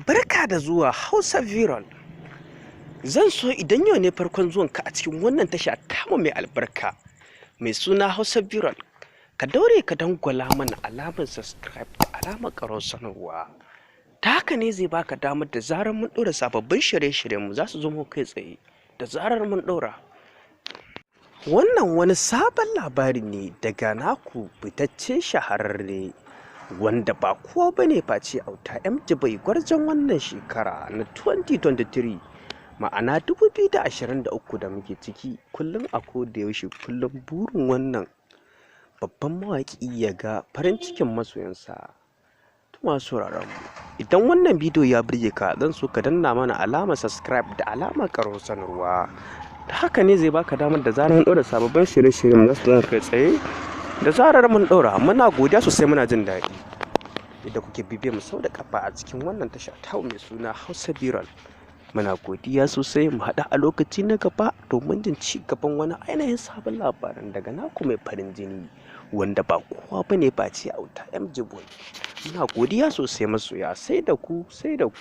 Barka da zuwa Hausa Viral. Zan so idan yau ne farkon zuwanka a cikin wannan tasha tamu mai albarka mai suna Hausa Viral, ka daure ka dangwala mana alamar subscribe da alamar ƙarar sanarwa. Ta haka ne zai baka damar da zarar mun ɗora sababbin shirye-shiryenmu za su zo muku kai tsaye da zarar mun ɗora. Wannan wani sabon labari ne daga naku fitacce shahararre wanda ba kowa ba ne face Auta MG Boy, gwarzon wannan shekara na 2023, ma'ana 2023 da muke ciki. Kullum a koda yaushe, kullum burin wannan babban mawaƙi ya ga farin cikin masoyansa. To, masu sauraron mu, idan wannan bidiyo ya burge ka, zan so ka danna mana alamar subscribe da alamar ƙarar sanarwa. Ta haka ne zai baka damar da zarar mun ɗora sababbin shirye-shiryen za su zo kai tsaye da zarar mun ɗora. Muna godiya sosai, muna jin daɗi idan kuke bibiyar mu sau da kafa a cikin wannan tasha ta mai suna Hausa Viral. Muna godiya sosai. Mu haɗu a lokaci na gaba domin jin ci gaban wani ainihin sabon labaran daga naku mai farin jini, wanda ba kowa bane face Auta MG Boy. Muna godiya sosai masoya. Sai da ku, sai da ku.